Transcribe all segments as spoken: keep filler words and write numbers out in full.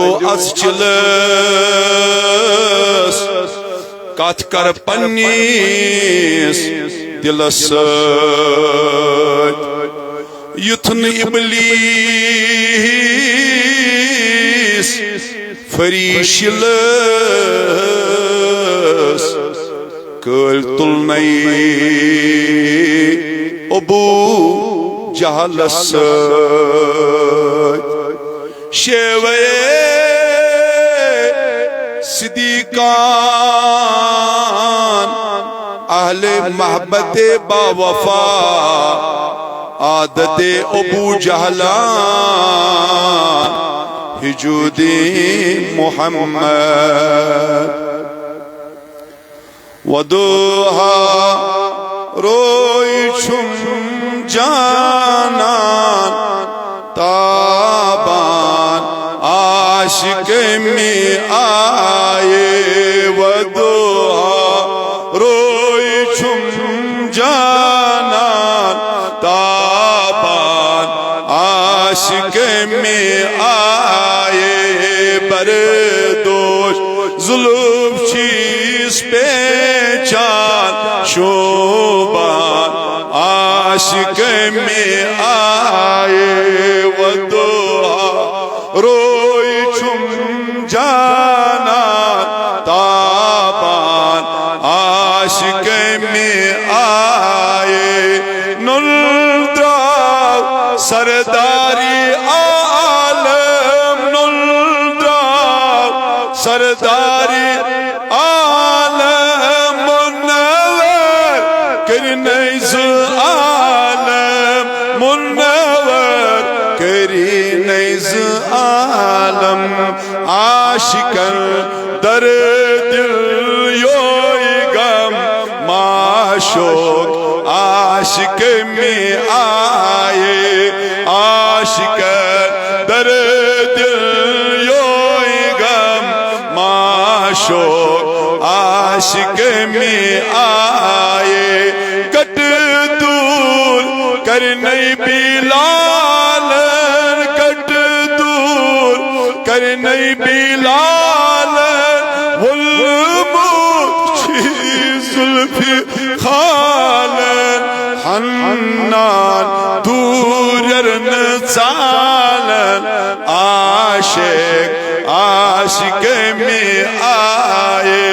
از چلس کتھ کر پننس دلس سۭتۍ، یُتھ نہٕ ابلیس فریشلس کٲلۍ تُلنَے ابو جہلس سۭتۍ۔ شیوے صدیقان اہل محبت با وفا، عادت ابو جہلان ہجودی محمد۔ ودوہا روی چھم جانان تابان عاشق می آئے۔ ودوہا روی چھم جانان تابان عاشق می آئے۔ بردوش زلف چیز پہچان شوبان عاشق می آئے۔ ودوہا روی چھم جانان تابان عاشق می آئے۔ نل دراو سرداری عالم، نل دراو سرداری عالم، منور کرنیز عالم، منور کرنیز عالم۔ عاشقن در دل یوی غم، معشوق عاشق می آئے۔ عاشقن در دل یوی غم، معشوق عاشق می آئے۔ کٹ دور کرنی بلالن، کٹ دور کرنی بلالن، ولمو چی زلفی خالن، حنان دورر نہ ژالن۔ عاشق عاشق می آئے۔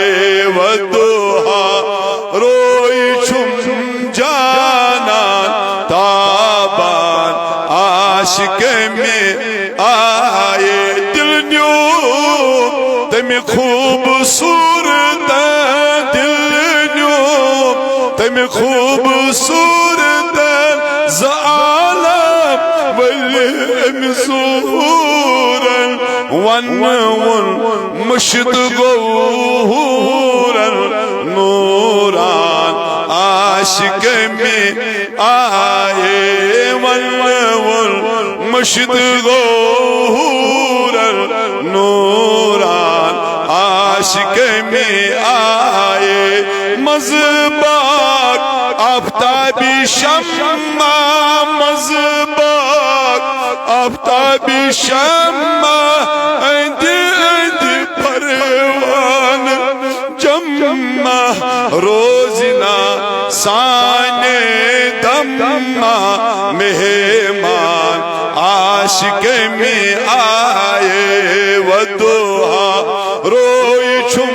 ودوہا روی چھم جانان تابان عاشق می آئے۔ دل نیو تمی خوبصورت، دل نیو تمی خوبصورت ز عالم ولی امی ظہورن۔ ون ون مشت گو حورن نوران عاشق می آئے۔ ون ون مشت گو حورن نوران عاشق می آئے۔ مز باغ آفتابی شمع، مز باغ آفتابی شمع، اندی اندی پروان جمع، روزنا سانے دمہ مہمان عاشق می آئے۔ ودوہا روی چھم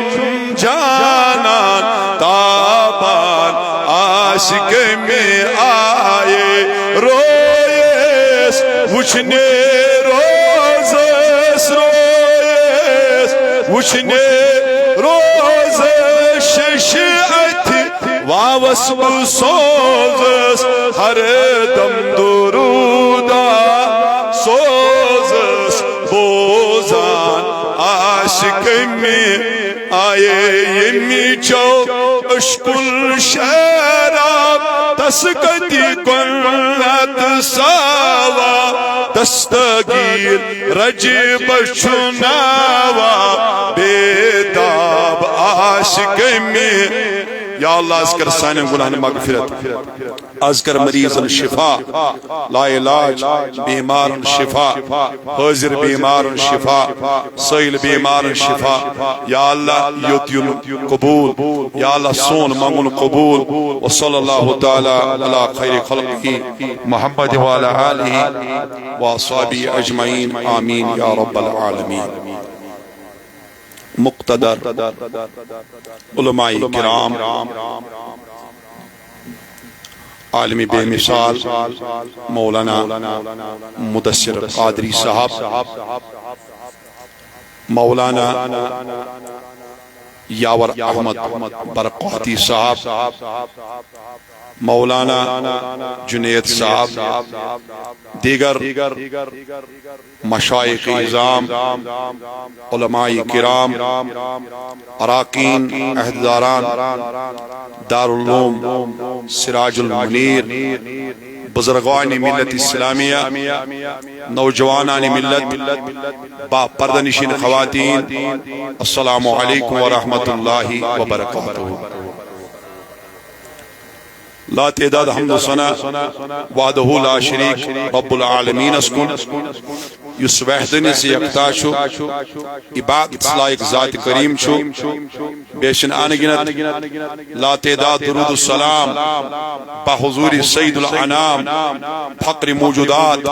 جانان تابان عاشق می آئے۔ رویس وچھنے روزس، رویس وچھنے روزس شش اتھی واوس بہ سوزس، ہر دم درودا سوزس بوزان عاشق می آئے۔ یمی چو اشکل شراب تس کتی کنت ساوا، دستگیر رجب چناوا، بیتاب عاشق می۔ یا اللہ، از کر سانین گناہن مغفرت۔ از کر مریضن شفا، لا علاج بیمارن شفا، حاضر بیمارن شفا، سائل بیمارن شفا۔ یا اللہ، یوت یُن قبول۔ یا اللہ، سون منگُن قبول۔ وصلی اللہ تعالی علی خیر خلقہ محمد وعلی آلہ واصحابہ اجمعین۔ آمین یا رب العالمین۔ مقتدر علماء کرام، عالم بے مثال مولانا مدثر قادری صاحب، مولانا یاور احمد برکاتی صاحب، مولانا جنید صاحب، دیگر مشائخ عظام، علماء کرام، اراکین، عہدیداران دارالعلوم سراج المنیر، بزرگان ملت اسلامیہ، نوجوانان ملت، با پردہ نشین خواتین، السلام علیکم ورحمۃ اللہ وبرکاتہ۔ لا تعداد حمد و ثنا وحدہ لا شریک رب العالمین اس کن، یُس وحدانیت یکتا چھُ، عبادت لائق ذات کریم چھُ، بیشن آنگینت لا تعداد درود و سلام بحضور سید الانام، فخر موجودات،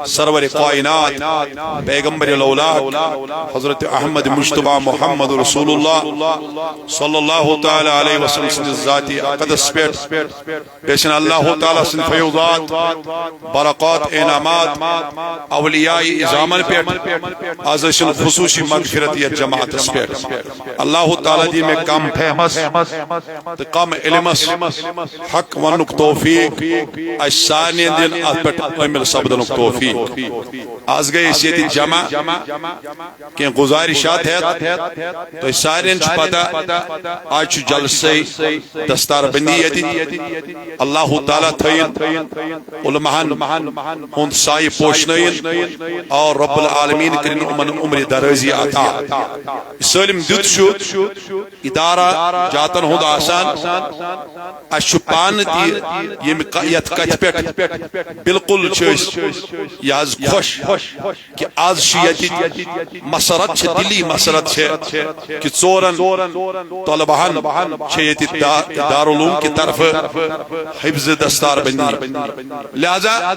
سرور کائنات، پیغمبر الاولاک حضرت احمد مجتبی محمد رسول اللہ صلی اللہ تعالی علیہ وسلم سٕنٛدِس ذاتِ اقدس پٮ۪ٹھ۔ بیٚیہِ چھِنہٕ اللہ تعالیٰ سٕنٛدۍ فیوضات، برکات، انعامات اولیاء عظامن پٮ۪ٹھ۔ از ٲسِن خصوصی مغفرت یتھ جماعتس پٮ۪ٹھ۔ اللہ تعالیٰ دی مےٚ کم فہمس تہٕ کم علمس حق وننُک توفیق، اسہِ سارنٕے دِن اتھ پٮ۪ٹھ عٲمِل سپدنُک توفیق۔ از گٔے أسۍ ییٚتہِ جمع، کینٛہہ گزارشات ہیتھ۔ تۄہہِ سارنٕے چھُ پتہ، از چھُ جلسے دستار بندی ییٚتہِ۔ اللہ تعالیٰ تھٲیِن علماہن ہُنٛد سایہِ پوشنٲیِن، اور رب العالمین کٔرِن یِمن عمر درٲزی عطا۔ سٲلِم دیُت چھُ ادارہ جاتن ہُنٛد آسان۔ اسہِ چھُ پانہٕ تہِ ییٚمہِ ک-، یتھ کتھِ پٮ۪ٹھ بالکل چھِ أسۍ یہِ حظ خۄش کہ از چھِ ییٚتہِ مسرت چھِ، دلی مسرت چھِ کہ ژورن طلبہن چھِ ییٚتہِ دا-، دارالعلوم کہِ طرفہٕ حفظ دستار بندی۔ لہذا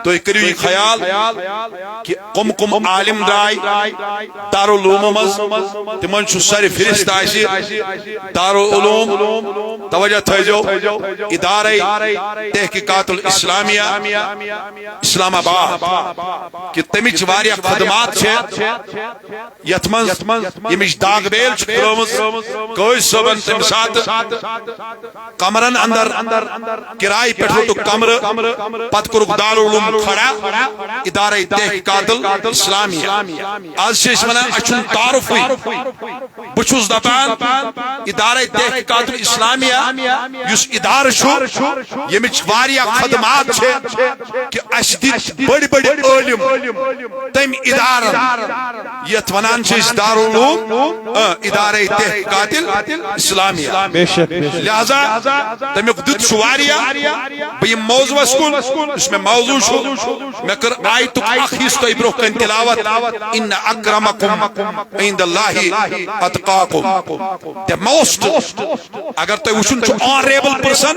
تُہۍ کٔرِو یہِ خیال کہ کم کم عالم درٛاے دارالعلوم منٛز، تِمن چھُ سر فہرست آسہِ دارالعلوم۔ توجہ تھٲیزیو، ادارے تحقیقات الاسلامیہ اسلام آباد کہ تمِچ واریاہ خدمات چھِ، یتھ منٛز ییٚمِچ داغ بیل چھِ پھٔلٲمٕژ۔ قٲضۍ صٲبن تمہِ ساتہٕ کمرن اندر کرایہِ پٮ۪ٹھ روٚٹُکھ کمرٕ، پتہٕ کوٚرُکھ دارالعلوم کھڑا، ادارے تحقیقات الاسلامیہ۔ از چھِ أسۍ ونان، اسہِ چھُنہٕ تعارفٕے۔ بہٕ چھُس دپان، ادارے تحقیقات الاسلامیہ یُس ادارٕ چھُ، ییٚمِچ واریاہ خدمات چھِ کہ اسہِ دِتۍ بٔڑۍ بٔڑۍ عٲلم تٔمۍ ادارن، یتھ ونان چھِ أسۍ دارالعلوم، آ، ادارے تحقیقات الاسلامیہ۔ بے شک، بے شک۔ لہذا تمیُک دیُت چھُ واریاہ۔ بہٕ یِمہٕ موضوعس کُن، یُس مےٚ موضوع چھُ، مےٚ کٔر آیتُک اکھ حصہٕ تۄہہِ برونٛہہ کنہِ تلاوت، ان اکرمکم عند اللہ اتقاکم۔ The most، اگر تُہۍ وٕچھُن چھُ، honourable person،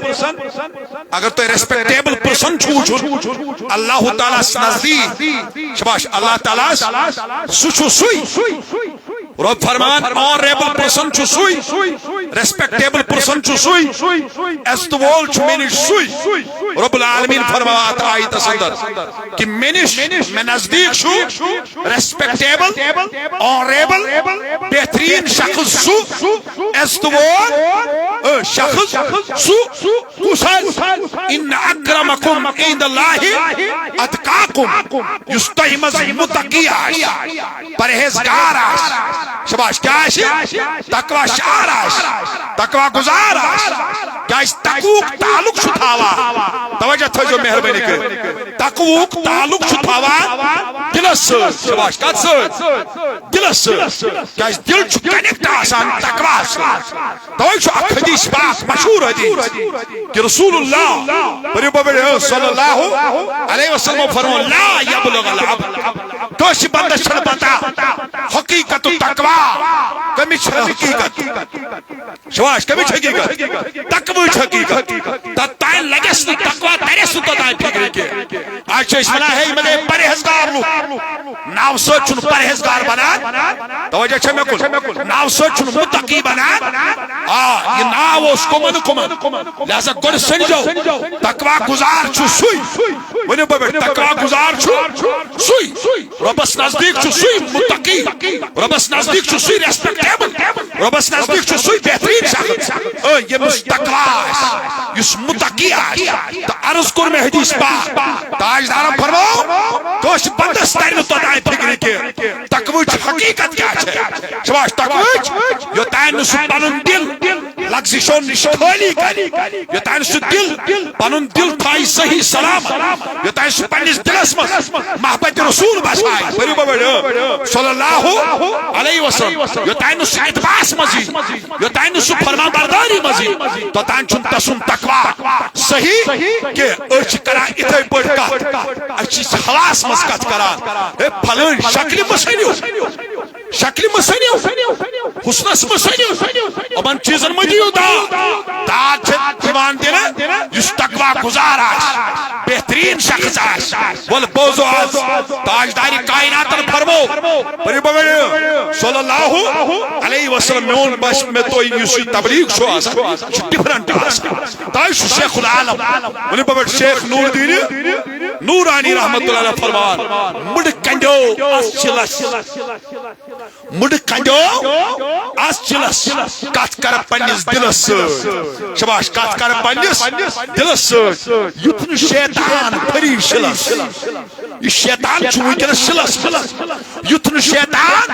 اگر تُہۍ respectable person چھُو وٕچھُن اللہ تعالیٰ ہس نزدیٖک، شاباش، اللہ تعالیٰ ہس، سُہ چھُ سُے۔ رۄب فرمان، honourable person چھُ سُے، respectable person چھُ سُے، عزت وول چھُ مےٚ نِش سُے۔ رب العالمین فرماوان اتھ آیتس اندر کہ مےٚ نِش، مےٚ نزدیٖک چھُ respectable، honourable، بہترین شخص سُہ، عزت وول، اے، شخص سُہ، کُس حظ؟ ان اکرمکم عند اللہ اتقاکم، یُس تۄہہِ منٛز متقی آسہِ، پرہیزگار آسہِ۔ شاباش، کیٛاہ آسہِ؟ تقوی شعار آسہِ، تقوی گزار آسہِ۔ کیازِ تقوہُک تعلق چھُ تھاوان، توجہ تھٲیزیو مہربٲنی کٔرِتھ، تقوہُک تعلق چھُ تھاوان دِلس سۭتۍ۔ شاباش، کتھ سۭتۍ؟ دِلس سۭتۍ۔ کیازِ دِل چھُ کنیکٹ آسان تقواہس سۭتۍ۔ توے چھُ اکھ حدیث پاک، مشہوٗر حدیث، کہِ رسول اللہ، پٔرِو بہٕ پٔرِو، صلی اللہ علیہ وسلم فرموو، "لا یبلغ العبد"، کٲنٛسہِ بندس چھنہٕ پتہ حقیقت تقوا، کمِچ چھِ حقیقت۔ شاباش، کمِچ حقیقت؟ تقوہٕچ حقیقت۔ تتھ تام لگس نہٕ تقوا، ترٮ۪س نہٕ توٚتام فکرِ کینٛہہ۔ آز چھِ أسۍ ونان، ہے، یِم گٔے پرہیزگار لُکھ۔ ناو سۭتۍ چھُنہٕ پرہیزگار بنان۔ توجہ چھےٚ مےٚ کُن؟ ناو سۭتۍ چھُنہٕ متقی بنان۔ آ، یہِ ناو اوس کُمن کُمن۔ لہذا گۄڈٕ سنجو، تقوا گزار چھُ سُے۔ ؤنِو بہٕ پٮ۪ٹھ، تقوا گزار چھُ سُے۔ رۄبس نزدیٖک چھُ سُے متقی۔ رۄبس نزدیٖک چھُ سُے ریسپیکٹیبل۔ رۄبس نزدیٖک چھُ سُے بہتریٖن شخص، اے، ییٚمِس تقوا آسہِ، یُس متقی آسہِ۔ تہٕ عرض کوٚر مےٚ حدیث پاک، تاجدارن فرموو، کٲنٛسہِ بندس ترِ نہٕ توٚتام فکرِ کہِ تقوہٕچ حقیقت کیٛاہ چھےٚ۔ شاباش، تقوہٕچ، یوٚتام نہٕ سُہ پنُن دِل لغزشو نِش خٲلی کرِ، یوٚتام سُہ دِل، پنُن دِل تھایہِ صحیح سلامت، یوٚتام سُہ پننِس دِلس منٛز محبت رسول بسایہِ، ؤنِو بہٕ ؤنِو، صلی اللہ علیہ وسلم، یوٚتام نہٕ سُہ اتباعس منٛز یی، یوٚتام نہٕ سُہ فرما برداری منٛز یی، توٚتام چھُنہٕ تسُنٛد تقوا صحیح کینٛہہ۔ أسۍ چھِ کران اِتھے پٲٹھۍ کتھ، أسۍ چھِ حواس منٛز کتھ کران، ہے، فلٲنۍ شکلہِ مہ سٔنِو۔ شکلہِ مہ سٔنِو، حسنس مہ سٔنِو، یِمن چیٖزن مہ دِیِو داد۔ داد چھِ یِوان دِنہٕ یُس تقوا گزار آسہِ، بہتریٖن شخص آسہِ۔ ولہٕ بوزو آز تاجدارِ کائناتن فرموو، پٔرِو بہٕ ؤنِو، صلی اللہ علیہ وسلم، میون بس مےٚ تۄہہِ یُس یہِ تبلیغ چھُ آسان، یہِ چھُ ڈفرنٹ آسان۔ تۄہہِ چھُ شیخ العالم، ؤنِو بہٕ ؤنِو، شیخ نور دیٖنہِ نورانی رحمت اللہ علیہ فرمان، مُڑٕ کنڈیو آز چھِ لس۔ مُڑٕ کنڈیو آز چِلس، کتھ کر پننِس دِلس سۭتۍ۔ شاباش، کتھ کر پننِس دِلس سۭتۍ۔ یُتھ نہٕ شیطان پھری شِلس۔ یہِ شیطان چھُ وٕنکیٚنس شِلس منٛز۔ یُتھ نہٕ شیطان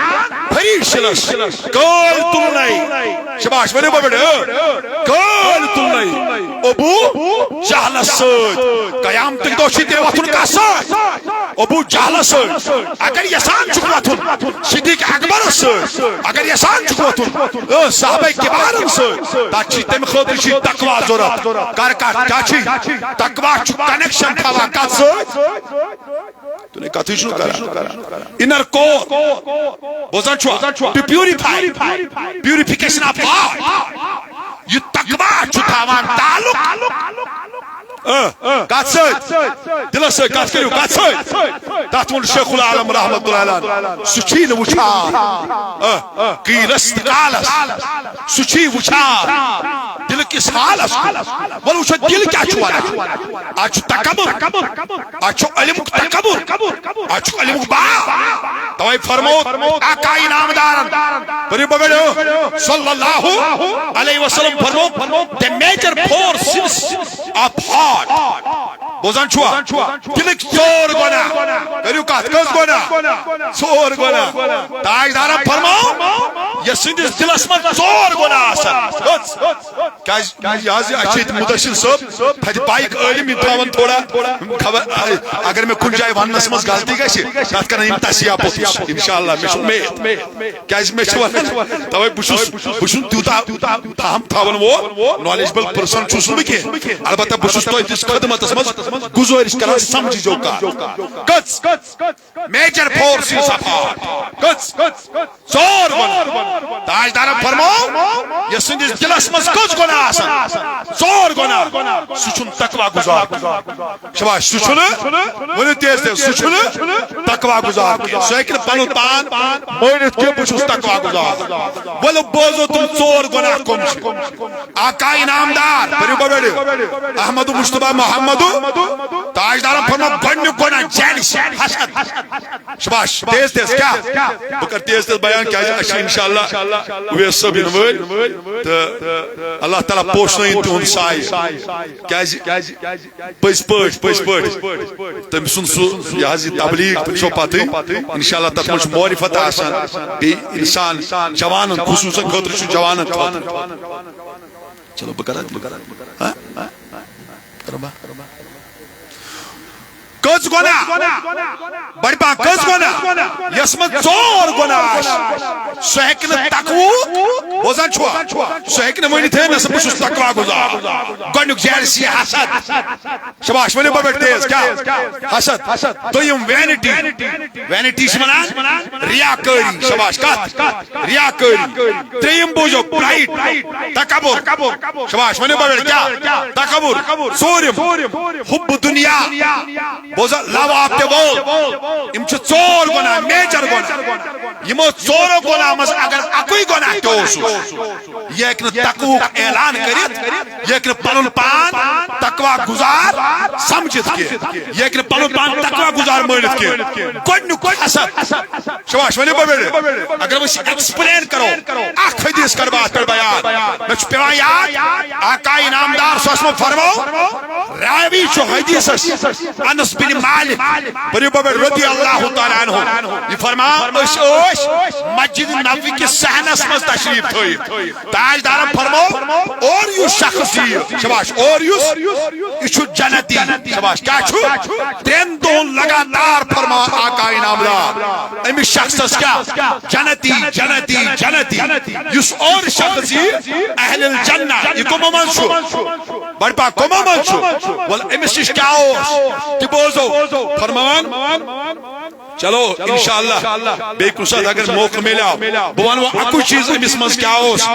پھری شِلس۔ کٲلۍ تُلنَے۔ شاباش، ؤنِو بہٕ بڑٕ۔ کٲلۍ تُلنَے۔ ابو جہلس سۭتۍ۔ قیامتٕکۍ دۄہ چھُے تیٚلہِ وۄتھُن کس سۭتۍ؟ ابو جہلس سۭتۍ۔ اگر یژھان چھُکھ وۄتھُن صدیق اکبرس سۭتۍ، اگر یژھان چھُکھ وۄتھُن، اۭں، صحابہ کبارن سۭتۍ، تتھ چھِ تمہِ خٲطرٕ چھِ تقوا ضروٗرت۔ کر کتھ کیٛاہ چھِ؟ تقوا چھُ کنیکشن تھاوان کتھ سۭتۍ؟ تُہۍ نے کتھٕے چھُو کران۔ انر کور، بوزان چھُوا؟ To purify, purification of heart۔ یہِ تقوا چھُ تھاوان تعلق۔ اۭں، کتھ سۭتۍ؟ دِلس سۭتۍ، کتھ کٔرِو، کتھ سۭتۍ؟ تتھ ووٚن شیخ العالم رحمت اللہ علیہ، سُہ چھُے نہٕ وٕچھان۔ اۭں، قیلس تہٕ قالس، سُہ چھُے وٕچھان دِلہٕ کِس حالس کُن۔ وۄنۍ وٕچھو دِل کیٛاہ چھُ ونان۔ اتھ چھُ تکبر، اتھ چھُ علمُک تکبر، اتھ چھُ علمُک باو۔ توے فرموو آقا انعام دارن، پٔرِو بہٕ ویڈیو، صلی اللہ علیہ وسلم فرموو، the major four sins of heart۔ بوزان چھُوا؟ دِلٕکۍ ژور گۄناہ۔ کٔرِو کتھ، کٔژ گۄناہ؟ ژور گۄناہ۔ تاجدارن فرموو، یتھ سٕنٛدِس دِلس منٛز ژور گۄناہ آسن۔ کٔژ؟ کیازِ یہِ حظ یہِ، اَسہِ چھِ ییٚتہِ مُدثر صٲب، تھدِ پایِک عٲلِم، یِم تھاوَن تھوڑا خبر، اگر مےٚ کُنہِ جایہِ وَننَس منٛز غلطی گژھِ، تَتھ کَرَن یِم تصحیح پوٚتُس، اِنشاءاللہ، مےٚ چھُ اُمید۔ کیازِ مےٚ چھِ وَنان، تَوَے بہٕ چھُس، بہٕ چھُس نہٕ تیوٗتاہ فہم تھاوَن وول، نالیجبل پٔرسن چھُس نہٕ بہٕ کینٛہہ، البتہ بہٕ چھُس تۄہہِ تِژھ خدمتَس منٛز گُزٲرِش کَران، سَمجھِزیو کَتھ۔ کٔژ؟ Major four sins of heart۔ کٔژ؟ ژور گۄناہ۔ تاجدارن فرموو، یتھ سٕنٛدِس دِلس منٛز کٔژ گۄناہ آسن؟ ژور گۄناہ۔ سُہ چھُنہٕ تقوی گُزار۔ شاباش، سُہ چھُنہٕ، ؤنِو تیز تیز، سُہ چھُنہٕ تقوی گُزار کینٛہہ۔ سُہ ہیٚکہِ نہٕ پنُن پان مٲنِتھ کہِ بہٕ چھُس تقوی گُزار۔ ولہٕ بوزو تِم ژور گۄناہ کٕم چھِ۔ آقا انعامدار، پٔرِو بہٕ ویڈیو۔ احمد مشتبہ محمد، تاجدارن فرموو گۄڈٕنیُک گۄناہ جیلسی، حسد۔ شاباش، تیز تیز، کیٛاہ؟ بہٕ کَرٕ تیز تیز بیان، کیٛازِ اَسہِ چھِ اِنشاءاللہ اویس صٲب یِنہٕ وٲلۍ، تہٕ اللہ تعالیٰ پوشنٲیِن تِہُنٛد سایہِ۔ کیٛازِ؟ پٔزۍ پٲٹھۍ، پٔزۍ پٲٹھۍ۔ تٔمۍ سُنٛد سُہ، یہِ حظ یہِ تبلیغ، تۄہہِ چھو پَتہٕ، اِنشاءاللہ تَتھ منٛز چھُ معرفت آسان۔ بیٚیہِ اِنسان جوانَن، خصوٗصاً خٲطرٕ چھُ جوانَن خٲطرٕ۔ چلو، بہٕ کرٕ، بہٕ کرٕ، ہاں؟ کرٕ بہٕ؟ کٔژ گۄناہ؟ بڑِ پہن کٔژ گۄناہ؟ یس منٛز ژور گۄناہ آسہِ، سُہ ہیٚکہِ نہٕ تقوہُک، بوزان چھُوا؟ سُہ ہیٚکہِ نہٕ ؤنِتھ، ہے، نہ سا، بہٕ چھُس تقوی گُزار۔ گۄڈٕنیُک جیل سی حسد۔ شاباش، ؤنِو بڑِ پہن تیز، کیٛاہ؟ حسد۔ دوٚیِم وینٹی۔ وینٹی چھِ وَنان ریاکٲری۔ شاباش، کَتھ؟ ریاکٲری۔ ترٛیٚیِم بوٗزِو، پرائیڈ، تکبر۔ شاباش، ؤنِو بڑٕ، کیٛاہ؟ تکبر۔ ژوٗرِم، حب دنیا۔ بوزا، love of the world۔ یِم چھِ ژور گۄناہ، میجر گۄناہ۔ یِمو ژورو گۄناہ منٛز اگر اَکُے گۄناہ تہِ اوسُس، یہِ ہیٚکہِ نہٕ تقوہُک اعلان کٔرِتھ، یہِ ہیٚکہِ نہٕ پنُن پان تقوی گُزار سمجھِتھ کینٛہہ، یہِ ہیٚکہِ نہٕ پنُن پان تقوی گُزار مٲنِتھ کینٛہہ۔ گۄڈٕنیُک حسد۔ شاباش، ؤنِو بڑِ پہن۔ اگر بہٕ یہِ ایکسپلین کرو، اکھ حدیث کرٕ بہٕ اتھ پٮ۪ٹھ بیان۔ مےٚ چھُ پٮ۪وان یاد، آقا انعام دار صٲب سُنٛد فرمو، راوی چھُ حدیثس انس بن مالک، ؤنِو بڑِ پہن، رضی اللہ تعالیٰ عنہ۔ یہِ فرمان، أسۍ ٲسۍ مسجد نبوی کِس صحنس منٛز تشریف تھٲیِتھ۔ تاجدارن فرمو، اور یُس شخص یِیہِ، شاباش، اور یُس، یہِ چھُ جنتی۔ شاباش، کیٛاہ چھُ؟ ترٛٮ۪ن دۄہن لگاتار فرمان آقا انعام دار، أمِس شخصس کیٛاہ؟ جنتی، جنتی، جنتی۔ یُس اور شخص یِیہِ، اہل الجنہ، یہِ کٕمو منٛز چھُ؟ بڑِ پہن کٕمو منٛز چھُ؟ وَلہٕ أمِس نِش کیٛاہ اوس؟ تہِ بوزو۔ فرمان، چلو، انشاءاللہ، بیٚیہِ کُنہِ ساتہٕ اگر موقعہٕ میلیو، بہٕ وَنہٕ وۄنۍ اَکُے چیٖز، أمِس منٛز کیٛاہ اوس؟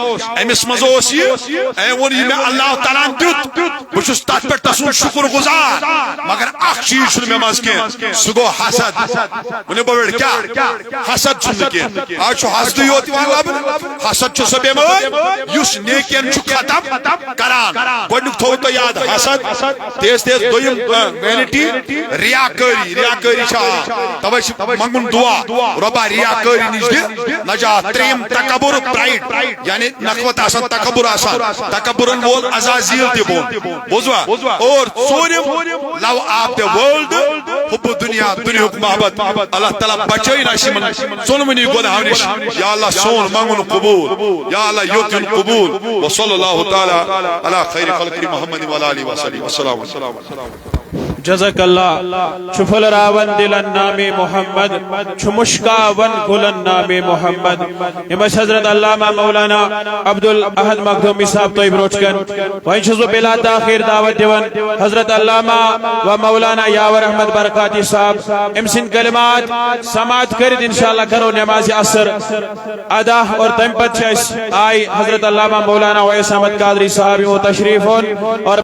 أمِس منٛز اوس یہِ، أمۍ ووٚن، یہِ مےٚ اللہ تعالیٰ ہَن دیُت، بہٕ چھُس تَتھ پٮ۪ٹھ تَسُنٛد شُکُر گُزار، مگر اَکھ چیٖز چھُنہٕ مےٚ منٛز کینٛہہ، سُہ گوٚو حسد۔ ؤنِو بڑِ پہن، کیٛاہ؟ حسد چھُنہٕ کینٛہہ۔ آز چھُ حسدٕے یوت یِوان لَبنہٕ۔ حسد چھُ سۄ بٮ۪مٲرۍ، یُس نیکین چھُ ختم کران۔ گۄڈٕنیُک تھوٚوُ تۄہہِ یاد، حسد، تیز تیز۔ دوٚیِم، آ، وینٹی، ریاکٲری۔ ریاکٲری چھِ عام۔ توے چھِ منٛگُن دُعا، رۄبا، ریاکٲری نِش دِ نجات۔ ترٛیٚیِم، تکبر، پرائیڈ، یعنی نخوت آسان، تکبر آسان۔ تکبرن وول عزازیل تہِ بۄن۔ بوٗزوا؟ اور ژوٗرِم، love of the world، hub دنیا، دُنیاہُک محبت۔ اللہ تعالیٰ بچٲیِن اَسہِ یِمن ژۄنوٕنی گۄناہو نِش۔ یا اللہ، سون منٛگُن قبوٗل۔ یا اللہ، یوٚت یُن قبوٗل۔ وصلی اللہ تعالیٰ علی خیر خلقہ محمد وعلی آلہ وصحبہ وسلم۔ السلام علیکم۔ جزاک اللہ۔ چھُ پھٔلراوان دِلن نامِ محمد، چھُ مُشکاوان گُلن نامِ محمد۔ یِم ٲسۍ حضرت علامہ مولانا عبدالاحد مخدومی صاحب تۄہہِ برونٛٹھ کَنہِ۔ وۄنۍ چھُس بہٕ بلا تاخیر دعوت دِوان حضرت علامہ و مولانا یاور احمد برکاتی صاحب، أمۍ سٕنٛدۍ کلمات سماعت کٔرِتھ انشاءاللہ کرو نمازِ عصر ادا، اور تَمہِ پتہٕ چھِ اَسہِ آے حضرت علامہ مولانا اویس احمد قادری صاحب یِمو تشریف اوٚن اور